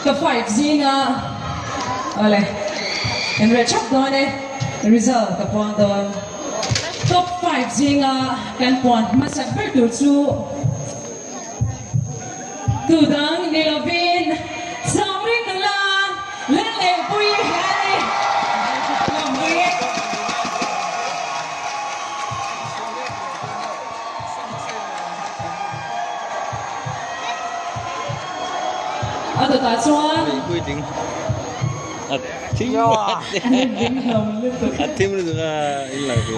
Top 5 zinga awle kan reh thap dawn e, result ka puang dawn. Top 5 zinga kan puan hmasak ber tur chu tu dang ni lovin Samring nula Lalneihpuii a ni. Lawmpui. A dawtah chuan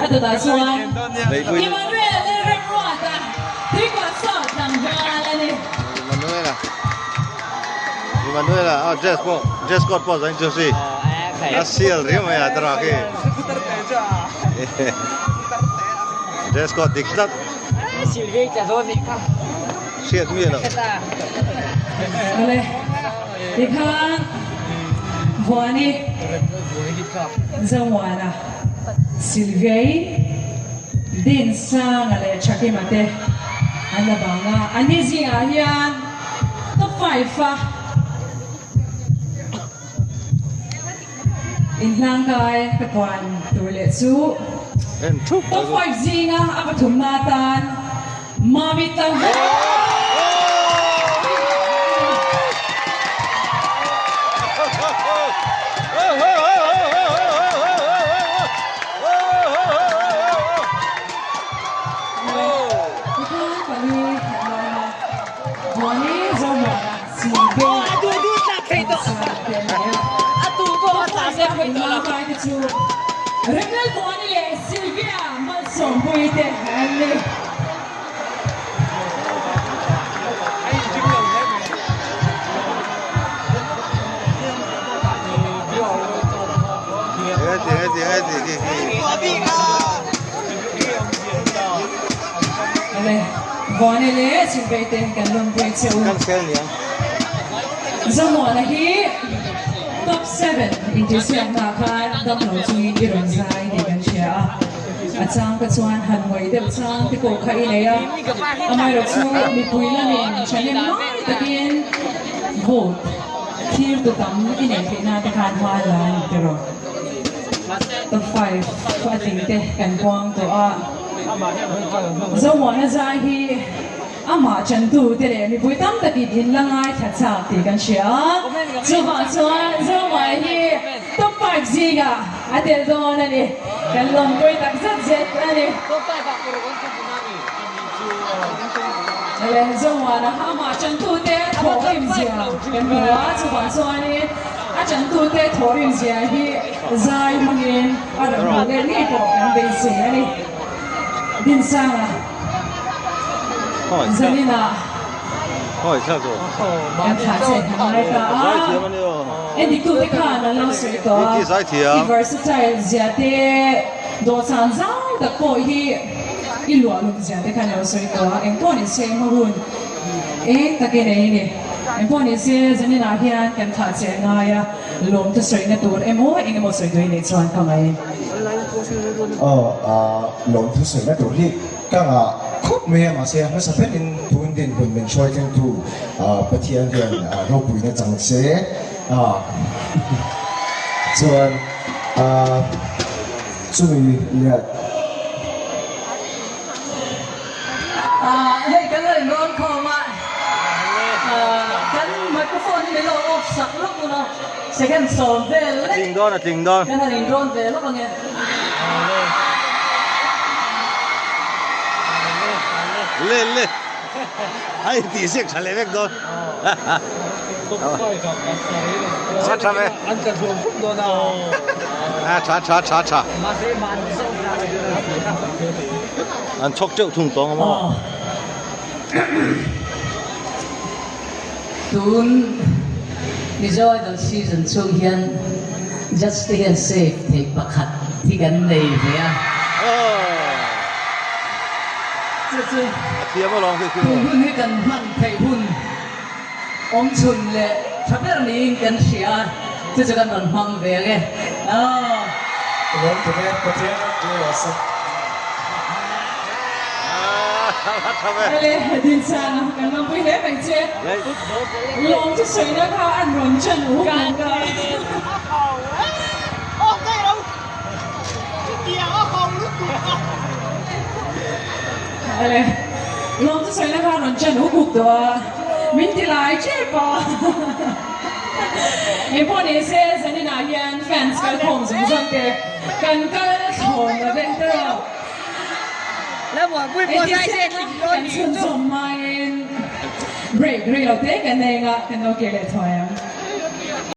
A dawtah chuan Emmanuel Lalremruata tuikhuah sawt tlangval a ni. Emmanuel-a aw dress pawh dress code pawh zain chu si a sial riau mai a tara khi dress code dik tlat hriat mi lo. Awle tikhan Vuani Zomuana Sylvia-i Dinsanga leh Thakima te an la bang a, an ni zingah hian Top 5 a inhlangkai ka puan tur leh chu Top 5 zinga a pathumna atan Mami Tlangval. Remlalmuani leh Sylvia Malsawmpuii te an ni. Vawni leh Chhunbei te kan lawmpui che u. Zomuana hi top 7 intihsiakna ah khan damlo chungin i rawn zai tih kan hria a. A chang ka chuan han ngawi deuh chang te pawh kha i nei a. Amaherawh chu mipui lamin thahnem ngai takin vote thlir tu tam i neih theih nan te khan hma la a ni tiraw. Top 5 a tling te kan puang tawh a. Zomuana zai hi amah chantu te leh mipui tam takin in la ngaithla chak tih kan hria a, chuvang chuan Zomuana hi top 5 zingah a tel dawn a ni, kan lawmpui tak zet zet a ni. Zomuana amah chantu te thawhrim zia kan hmu a, chuvang chuanin a chantu te thawhrim zia hi zai hmangin a rawn hmuh leh ngei pawh kan beisei a ni. Dinsanga Zanina kan thlah che a ngai ta a, endiktute khan an lo sawi tawh a, i versatile zia te dawhsan zau tak pawh hi i luahlum zia te khan lo sawi tawh a, engpawh ni se hma hun eng takin ei ni. Engpawh ni se Zaninah hian kan thlah che a ngai a, lawmte sawina tur emaw eng emaw sawi duai nei chuan ka ngai. Aw, lawmthu sawina tur hi ka ngah khawp mai a, mahse a hmasa berin tun dinhmun min hruai thlengtu Pathian hian ropuina chang se chuan chumi leh. Hei kan lo inrawn khawm a, kan microphone hi min lo off sak lawk ula, second 10 vel lek kan han inrawn ve lawk ange. Le le a intih ziak tha leh vek dawn. Tha tha ve. Tha tha tha tha. An chhawk teuh thung tawng a maw? Tun Mizo Idol season chhung hian judge te hian save theih pakhat hi kan nei ve a. Chu chu tun hun hi kan hman theih hun awm chhun leh tha ber niin kan hria a, chu chu kan rawn hmang ve ang e. Lawm tute Pathian rawh se. Ele Dinsanga kan lawmpui hle mai che. Lawm chu sawina kha an rawn chan uk ang ka. Ele lawm chu sawina kha an rawn chan uk uk tawh a, min ti lai tep a. Engpawh ni se zaninah hian fans kalkhawm zawng zawng te kan kal thlawn lo vek tawh. Kan chhunzawm hmain break rei lo te kan nei anga kan lo ke leh thuai ang.